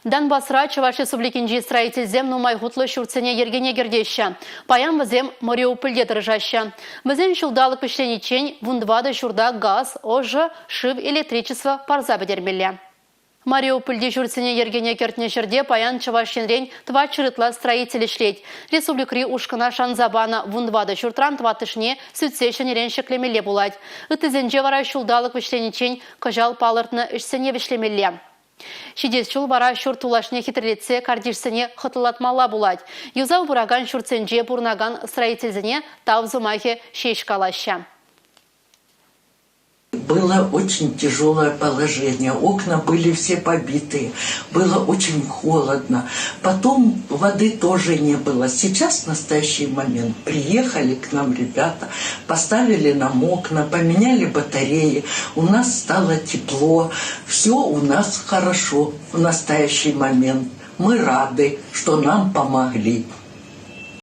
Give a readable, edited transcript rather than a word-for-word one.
Донбасра Чӑваш Республикинчи строительсем нумай хутлӑ ҫуртсене йӗркене кӗртеҫҫӗ. Паян вӗсем Мариупольте тӑрӑшаҫҫӗ. Вӗсен ҫулталӑк вӗҫлениччен 14 ҫурта газ, ӑшӑ, шыв, электричество парса пӗтермелле. Мариупольти ҫуртсене йӗркене кӗртнӗ ҫӗрте паян Чӑваш Енрен тӑватҫӗр ытла строитель ӗҫлет. Республикӑри ушкӑна шанса панӑ 14 ҫуртран тӑваттӑшне сӳтсе ҫӗнӗрен ҫӗклемелле пулать. Ыттисенче вара ҫулталӑк вӗҫлениччен кӑҫал палӑртнӑ ӗҫсене вӗҫлемелле. Ҫитес ҫул вара ҫурт тулашне хитрелетсе картишсене хӑтлӑлатмалла пулать. Юсав пыракан ҫуртсенче пурӑнакан строительсене тав сӑмахӗ ҫеҫ калаҫҫӗ. Было очень тяжелое положение. Окна были все побитые. Было очень холодно. Потом воды тоже не было. Сейчас, в настоящий момент, приехали к нам ребята, поставили нам окна, поменяли батареи. У нас стало тепло. Все у нас хорошо в настоящий момент. Мы рады, что нам помогли.